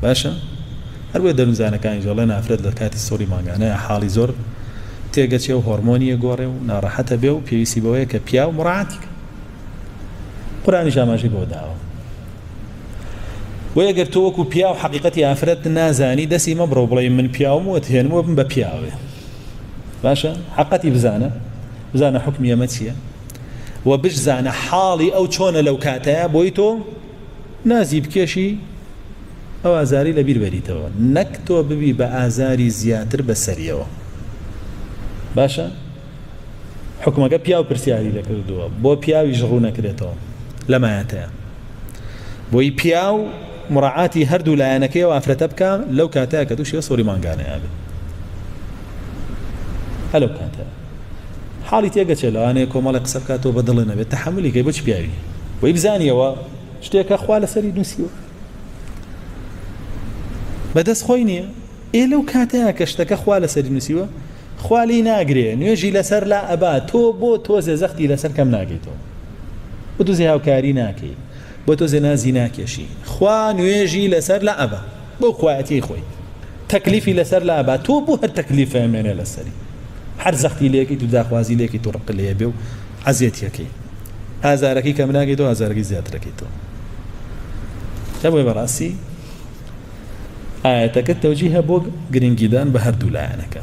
باشە هەر بۆیە دەروونزانەکانیش دەڵێن ئافرەت لە کاتی سوڕی مانگانەیە حاڵی زۆر تێگەچێ و هۆرمۆنی ئەگۆڕێ و ناڕەحەتە بێ و پێویستی بەوەیە کە پیاو مڕاعاتی کە. قورئانیش ئاماژەی بەوە داوە. بۆیە گەر تۆ وەکو پیاو حەقیقەتی ئافرەت نازانی دەستی مەبڕە و بڵێ من پیاوم و ئەتهێنم و بم بە پیاوێ. باشە حەقەتی بزانە، بزانە حوکمی ئەمە چییە و بشزانە حاڵی ئەو چۆنە لەو کاتەیە بۆی تۆ نازی بکێشی ئەو ئازارەی لەبیر بەریتەوە نەک تۆ ببی بە ئازاری زیاتر بەسەریەوە باشە حکومەکە پیاو پرسیاری لەکردووە بۆ پیاویش ڕوونەکرێتەوە لەمایەتەیە بۆی پیاو مراعاتی هەردوو لایەنەکەی و ئافرەتە بکە لەو کاتەیە کە تووشی سوڕی مانگانەیە بێت هەلو کاتە حاڵی تێگەچێت لەوانەیە کۆمەڵی قسە بکاتەوە بە دڵی نەبێت تەحملی کەی بۆچ پیاوی بۆی بزانیەوە شتێکە خوا لەسەری نووسیوە بەدەست خۆی نییە ئێ لەو کاتەیە کە شتەکە خوا لەسەری نووسیوە خوا لی ناگرێ نوێژی لەسەر لا ئەبا تۆ بۆ تۆزێ زەختی لەسەر کەم ناکەیتەوە بۆ تۆزێ هاوکاری ناکەی بۆ تۆزێ نازی ناکێشی خوا نوێژی لەسەر لا ئەبا بەو خوایەتیەی خۆی تەکلیفی لەسەر لا ئەبا تۆ بۆ هەر تەکلیفە ئەمێنێ لەسەری هەر زەختی لێکەیت و داخوازی لێکەیت و ڕق لێ بێ و عەزێتیەکەی ئازارەکەی کەم ناکەیتەوە ئازارەکەی زیاترەکەیتەوە جا بۆیە بەڕاستی ئایەتەکە تەوجیهە بۆ گرنگیدان بە هەردوو لایەنەکە.